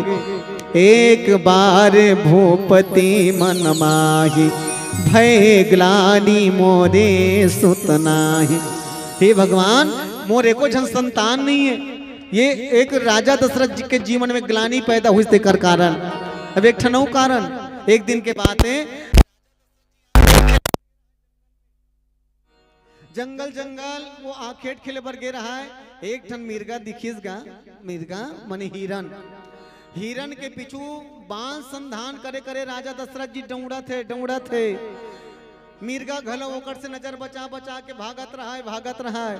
एक बार भूपति मन माही, भय ग्लानि मोरे सुत नाही। हे भगवान, मोर एको झन संतान नहीं हे। ये एक राजा दशरथ जी के जीवन में ग्लानि पैदा होइस, तेकर कारण। अब एक ठन अउ कारण, एक दिन के बात हे, जंगल जंगल वो आखेट खेले बर गे रहाय। एक ठन मिर्गा दिखिस गा। मिर्गा मने हिरन। हिरन के पीछू बांस संधान करे करे राजा दशरथ जी दौड़त हे, दौड़त हे। मिर्गा घलो ओकर से नजर बचा बचा के भागत रहाय, भागत रहाय।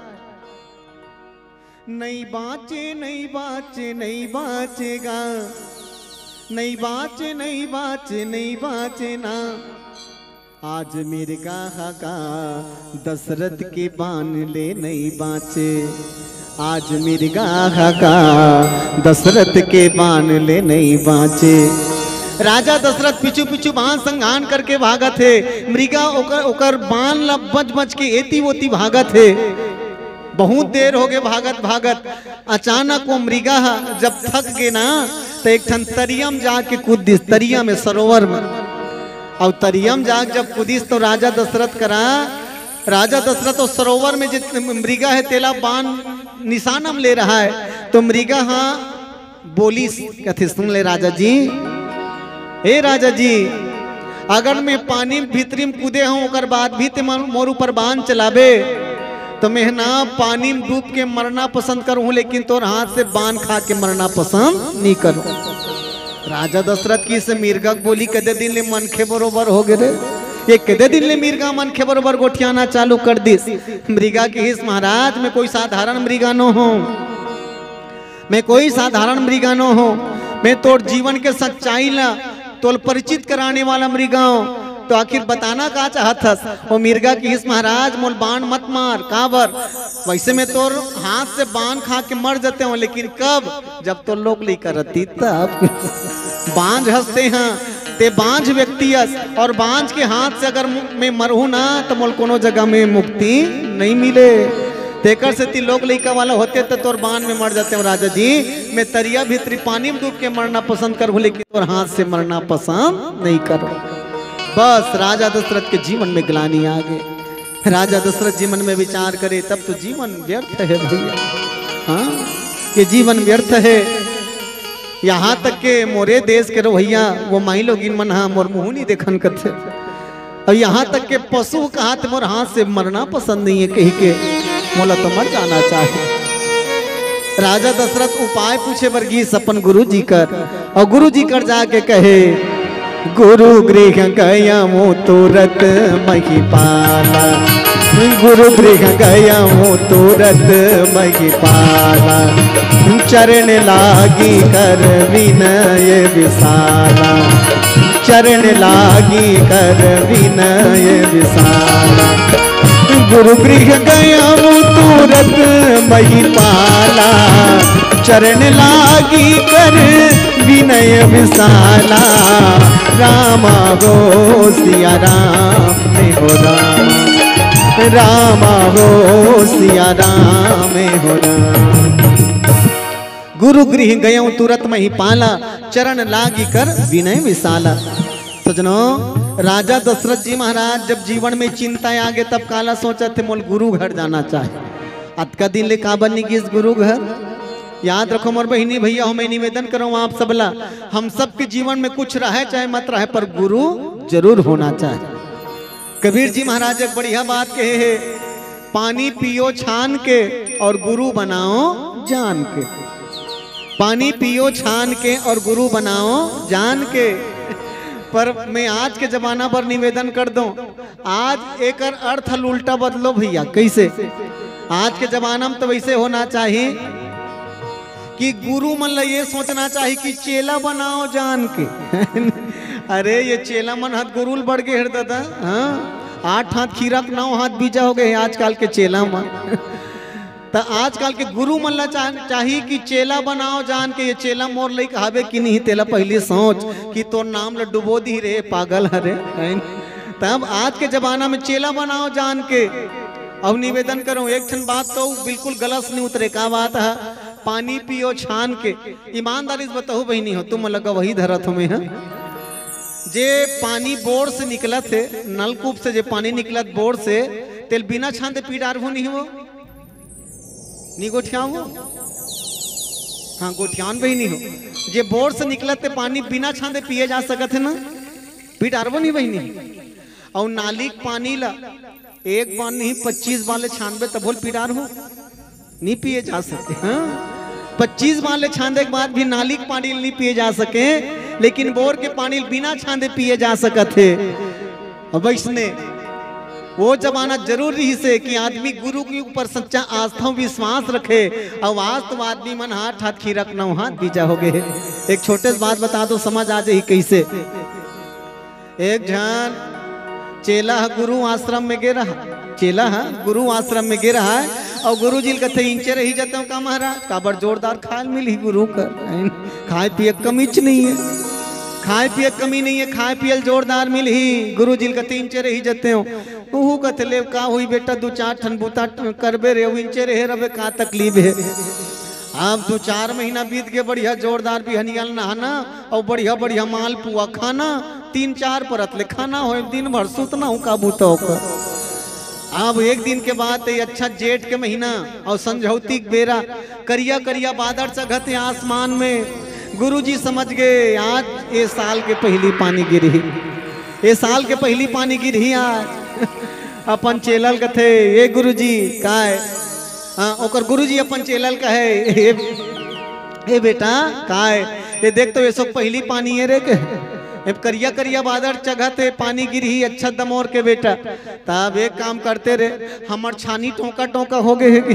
"नइ बाँचे, नइ बाँचे, नइ बाँचे गा, नइ बाँचे, नइ बाँचे, नइ बाँचे ना। आज मिर्गा हा का दशरथ के बान ले नइ बाँचे, आज मिर्गा हा का दशरथ के बान ले नइ बाँचे।" राजा दशरथ पीछू पीछू बान संघान करके भागत हे। मिर्गा ओकर, ओकर बान ला बच बच के एती ओती भागत हे। बहुत देर होगे भागत भागत। अचानक वो मिर्गा ह जब थक गे ना, त एक ठन तरिया म जाके कूद दिस, तरिया में, सरोवर में। अउ तरिया म जाके जब कूदिस तो राजा दशरथ करा, राजा दशरथ तो सरोवर में जे मिर्गा हे तेला बान निशाना म ले रहाय, तो मिर्गा ह बोलिस, कथे, "सुन ले राजा जी, ए राजा जी, अगर मैं पानी भीतरी म कूदे हूँ, ओकर बाद भी ते मन मोर ऊपर बान चलाबे, तो मैं ना पानी म डूब के मरना पसंद करूँ, लेकिन तोर हाथ से बान खा के मरना पसंद नहीं करूँ।" राजा दशरथ कहिस, "मिर्गा के बोली कदे दिन ले मनखे बरोबर हो गे रे, ये कदे दिन ले मिर्गा मनखे बरोबर गोठियाना चालू कर दिस।" मिर्गा कहिस, "महाराज, मैं कोई साधारण मिर्गा नो हूँ, मैं कोई साधारण मिर्गा नो हूँ, मैं तोर जीवन के सच्चाई ला तोल परिचित कराने वाला मिर्गा हूँ।" तो आखिर बताना का चाहत हस? वो मिर्गा कहिस, "महाराज, मोल बान मत मार।" "काबर?" "वैसे मैं तोर हाथ से बान खा के मर जाते हूँ, लेकिन कब? जब तोर लोग लइका रहती तब।" बांझ हस ते हा, ते बांझ व्यक्ति अस, और बांझ के हाथ से अगर मु-, मैं मरहूं ना, तो मोल कोनो जगह में मुक्ति नहीं मिले। तेकर सेती लोग लइका वाला होते तो तोर बान में मर जाते हूँ राजा जी। मैं तरिया भीतरी पानी में डूब के मरना पसंद करूँ, लेकिन तोर हाथ से मरना पसंद नहीं करूँ। बस राजा दशरथ के जीवन में ग्लानि आ गे। राजा दशरथ जी मन में विचार करे, तब तो जीवन व्यर्थ है भैया। हाँ, ये जीवन व्यर्थ है। यहाँ तक के मोरे देश के रवैया वो माई लोगिन मन हा मोर मुँह नहीं देखन कथे। अउ यहाँ तक के पशु कहात मोर हाथ से मरना पसंद नहीं है कहि के मोला तो मर जाना चाहे। राजा दशरथ उपाय पूछे बर गीस अपन गुरु जी कर, अउ गुरु जी कर जाके कहे, "गुरु गृह गयउँ तुरत महिपाला, गुरु गृह गयउँ तुरत महिपाला, चरण लागी कर विनय विशाला, चरण लागी कर विनय विशाला।" गुरु गृह गयउँ तुरत महिपाला, चरण लागी कर विनय विशाला। रामा हो सिया राम हो राम, रामा हो सिया राम हो राम। गुरु गृह गयउँ तुरत महिपाला, चरण लागी कर विनय विशाला। सजनो, राजा दशरथ जी महाराज जब जीवन में चिंता आ गे, तब काला सोचत हे, "मोल गुरु घर जाना चाहे।" अतका दिन ले काबर नहीं गीस गुरु घर? याद रखो मोर बहिनी भैया हो, मैं निवेदन करूँ आप सबला, हम सबके जीवन में कुछ रहे चाहे मत रहे, पर गुरु जरूर होना चाहे। कबीर जी महाराज एक बढ़िया बात कहे हे, "पानी पियो छान के और गुरु बनाओ जान के।" पानी पियो छान के और गुरु बनाओ जान के। पर मैं आज के जमाना बर निवेदन कर दूं, आज एकर अर्थ ल उल्टा बदलो भैया। कैसे? आज के जमाना में तो वैसे होना चाहिए कि गुरु मन ला ये सोचना चाहिए कि चेला बनाओ जान के। अरे, ये चेला मन हाथ गुरु ल बढ़ गे हर दादा। हाँ, आठ हाथ खीरा के नौ हाथ बीजा हो गए हैं आजकल के चेला मन। त आजकल के गुरु मन ला चाह-, चाही कि चेला बनाओ जान के, ये चेला मोर लइका हवे कि नहीं, तेला पहली सोच कि तोर नाम ला डुबो दी रे, पागल हरे, हैं? तब आज के जमाना में चेला बनाओ जान के। अब निवेदन करूं, एक ठन बात तो बिल्कुल गलत नहीं उतरे, का बात है? पानी पियो छान के। ईमानदारी से बताओ बहिनी हो, तुम लगा वही धरत हो में, हाँ? जे पानी बोर से निकलत हे, नलकूप से जे पानी निकलत बोर से, तेल बिना छांदे पी डारबो नहीं वो? नी गोठियाओ? हाँ, गोठियान बहिनी हो। जे बोर से निकलत ते पानी बिना छांदे पिए जा सकत हे ना? पी डारबो नहीं बहिनी? अउ नाली के पानी ला एक बार नहीं, पच्चीस बार ले छानबे, तभो ले पिरारहू, नहीं पिए जा सके। हाँ, पच्चीस बार ले छांदे के बाद भी नाली के पानी नहीं पिए जा सके, लेकिन बोर के पानी बिना छांदे पिए जा सकत हे। अब इसने वो जमाना जरूर रहिसे कि आदमी गुरु के ऊपर सच्चा आस्था अउ विश्वास रखे। अउ आज तो आदमी मन हाथ हाथ खीरक नौ हाथ बीजा हो गए। एक छोटे से बात बता दो, समझ आ जाही कैसे। एक झन चेला ह गुरु आश्रम में गे रहा, चेला ह गुरु आश्रम में गे रहा है, अउ गुरु जी ल कथे, "इंचे रही जतेव का महाराज, काबर जोरदार खाए ल मिलही गुरु कर, खाए पिए के कमीच नहीं है, खाए पिए के कमी नहीं है, खाए पिए ल जोरदार मिलही।" गुरु जी ल कथे, "इंचे रही जतेव।" उहू कथे, "ले का होही बेटा, दू चार ठन बूता ट-, करबे रे, अउ इंचे रहे रबे, का तकलीफ है?" अब दू चार महीना बीत के, बढ़िया जोरदार बिहनिया ल नहाना अउ बढ़िया बढ़िया माल पुआ खाना, तीन चार परत ले खाना होय, दिन भर सुतना हूँ, का बूता ओकर। अब एक दिन के बात है, अच्छा जेठ के महीना अउ संझौती के बेरा, करिया करिया बादर चघत हे आसमान में। गुरुजी समझ गए, आज ए साल के पहिली पानी गिरही, ए साल के पहिली पानी गिरही आज। अपन चेला ल कथे, "ए गुरुजी, काय?" हाँ, ओकर गुरुजी अपन चेला ल कहे, "ए, ए बेटा, काय? ये देख तो, ये सब पहिली पानी है रे के। ए करिया करिया बादर चघत हे, पानी गिरही अच्छा दमोर के बेटा। तब एक काम करते रे, हमर छानी टोंका टोंका हो गए हे कि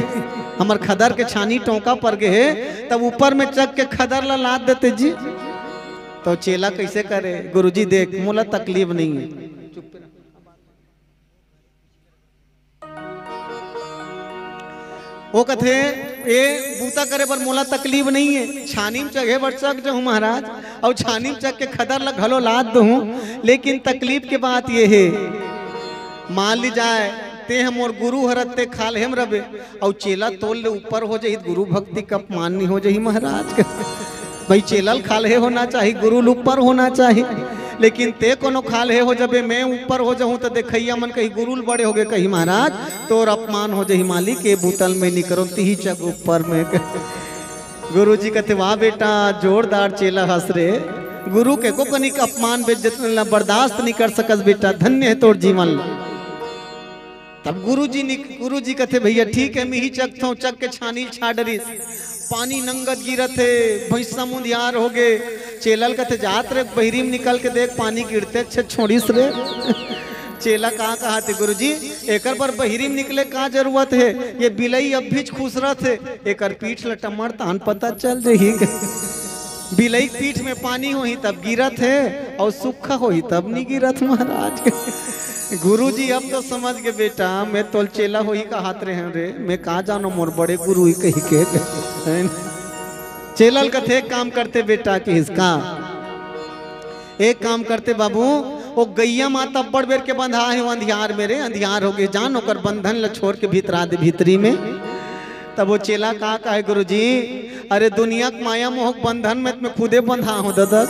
हमर खदर के छानी टोंका पर गए हे, तब ऊपर में चघ के खदर ला लाद देते जी।" तो चेला कैसे करे, "गुरुजी देख, मोला तकलीफ नहीं है।" वो कथे, "ए बूता करे बर मोला तकलीफ नहीं है, छानी में चघे बर चघ जहूँ महाराज, अउ छानी में चघ के खदर ला घलो लाद दहूँ, लेकिन तकलीफ के बात ये है, मान ली जाए, ते ह मोर गुरु हरत, ते खाल्हे म रबे, अउ चेला तोल ले ऊपर हो जाही, गुरु भक्ति का अपमान नहीं हो जाही महाराज?" भाई, चेला ल खाल्हे होना चाही, गुरु ल ऊपर होना चाही, लेकिन ते कोनो खाल्हे हो जबे, मैं ऊपर हो जाहूँ, त देखइया मन कही, "गुरु ल बड़े हो गए," कही, "महाराज, तोर अपमान हो जाही मालिक, ए बूतल में निकरो, तिही चघ ऊपर में।" गुरु जी कथे, "वाह बेटा, जोरदार चेला हस रे, गुरु के को कनिक अपमान बेइज्जत ला बर्दाश्त नहीं कर सकस बेटा, धन्य है तोर जीवन ला।" तब गुरुजी निक-, गुरुजी कथे, "भैया ठीक है, मिही चघथों।" चघ के छानी छा डरिस, पानी नंगत गिरत हे, भैंसा मुंधियार हो गे। चेला ल कथे, "जात रे, बहिरी में निकल के देख, पानी गिरते अच्छे छोड़िस रे।" चेला का कहा थे, "गुरुजी, एकर बर बहिरी में निकले का जरूरत है? ये बिलई अब भी खुसरत हे, एकर पीठ ल टमड़ तान पता चल जही।" बिलई के पीठ में पानी होही तब गिरत हे, अउ सुक्खा होही तब नहीं गिरत महाराज। गुरुजी अब तो समझ गए, "बेटा, मैं तोल चेला होही कहात रहे हंव रे, मैं का जानो मोर बड़े गुरु ही कही के।" चेला ल कथे, "एक काम करते बेटा," किहिस, "का?" "एक काम करते बाबू, वो गैया माता अब्बड़ बेर के बंधा हे, वो अंधियार में रे, अंधियार हो गए, जान ओकर बंधन ल छोड़ के भीतरा दे भीतरी में।" तब वो चेला का कहे, "गुरुजी, अरे दुनिया के माया मोह के बंधन में त मैं खुदे बंधा हूँ ददा,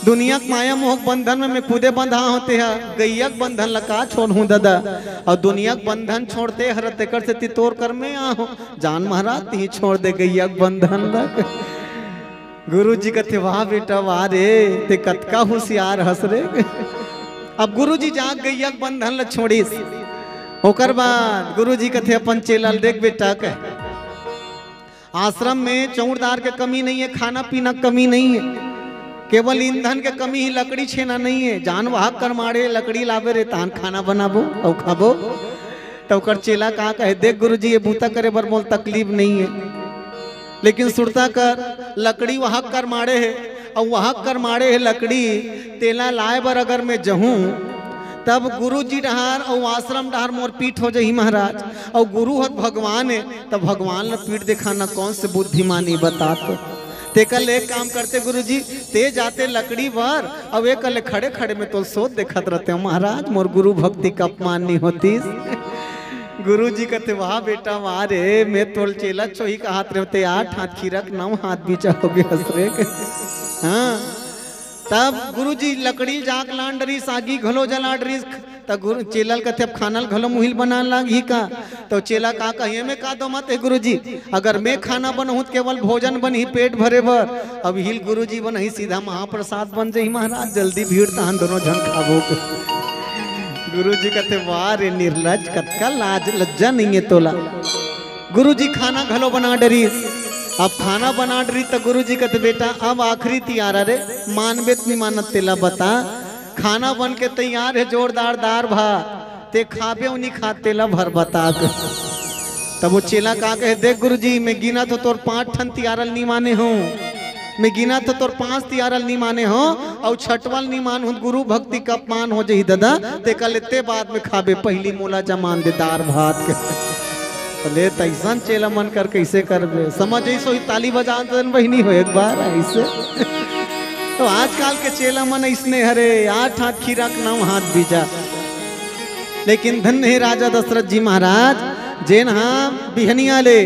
दुनिया के माया मोह के बंधन में मैं खुदे बंधा हूँ, ते ह गैया के बंधन ला का छोड़हूँ ददा, अउ दुनिया के बंधन छोड़ते हर तेकर सेती तोर कर में आ हूँ, जान महाराज तिही छोड़ दे गैया के बंधन ला।" गुरुजी कथे, "वाह बेटा वाह रे, ते कतका होशियार हस रे।" अब गुरुजी जाके गैया के बंधन ल छोड़िस। ओकर बाद गुरुजी कथे अपन चेला ल, "देख बेटा," कहे, "आश्रम में चौड़दार के कमी नहीं है, खाना पीना के कमी नहीं है, केवल ईंधन के कमी ही, लकड़ी छेना नहीं है। जान वहा करमाड़े लकड़ी लाबे रे, तान खाना बनाबो अउ खाबो।" त ओकर चेला का कहे, "देख गुरुजी, ये बूता करे बर मोल तकलीफ नहीं है, लेकिन सुरता कर, लकड़ी वहा करमाड़े हे, अउ वहा करमाड़े हे लकड़ी, तेला लाए बर अगर मैं जहूँ, तब गुरुजी डहार अउ आश्रम डहार मोर पीठ हो जही महाराज, अउ गुरु हत भगवान हे, तब भगवान ल पीठ देखाना कौन से बुद्धिमानी बता तो। तेकर ले एक काम करते गुरुजी, ते जाते लकड़ी बर, अउ एक ले खड़े खड़े में तोल सोत देखत रहते हो महाराज, मोर गुरु भक्ति का अपमान नहीं होतिस।" गुरुजी कथे, "वाह बेटा वाह रे, मैं तोल चेला छोही कहात रहे होते, आठ हाथ खीरक नौ हाथ बीचा हो गए हस रे।" हाँ, तब गुरुजी लकड़ी जाक लान डरिस, आगी घलो जला डरिस, त गुरु चेला ल कथे, "अब खाना ल घलो मुहिल बनान लागही का?" तो चेला का कहे, "एमे का दो मत है गुरुजी, अगर मैं खाना बनहूँ त केवल भोजन बनही पेट भरे बर, अब हिल गुरुजी बनही सीधा महाप्रसाद बन जही महाराज, जल्दी भीड़ तहन दोनों झन खाबो के।" गुरुजी कथे, "वाह रे निर्लज, कतका लाज लज्जा नइये तोला।" गुरुजी खाना घलो बना डरिस। अब खाना बना डरिस त गुरुजी कथे, "बेटा, अब आखिरी तियारा रे, मानबे त नइ मानत तेला बता। खाना बन के तैयार हे, जोरदार दार भात, ते खाबे अउ नइ खा तेला भर बता के।" तब वो चेला का कहे, "देख गुरुजी, मैं गिनत हों तोर पांच ठन तियारा ल नइ माने हों, मैं गिनत हों तोर पांच तियारा ल नइ माने हों, अउ छठवां ल नइ मानहूं त गुरु भक्ति के अपमान हो जही ददा, तेकर ले ते बाद में खाबे, पहिली मोला जमान दे दार भात के।" ले तइसन चेला मन कर कइसे करबे, समझ अइस होही ताली बजा दन बहिनी हो एक बार अइसे। तो आजकल के चेला मन अइसने हरे, आठ हाथ खीरा के नौ हाथ बीजा। लेकिन धन्य हे राजा दशरथ जी महाराज, जेन हा बिहनिया ले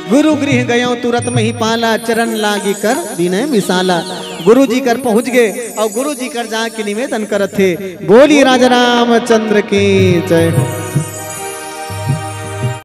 गुरु गृह गयो तुरत मही पाला, चरण लागी कर बिनय मिसाला। गुरु जी कर पहुंच गे अउ गुरु जी कर जाके निवेदन करत हे, "बोलिए राजा रामचंद्र की जय हो।"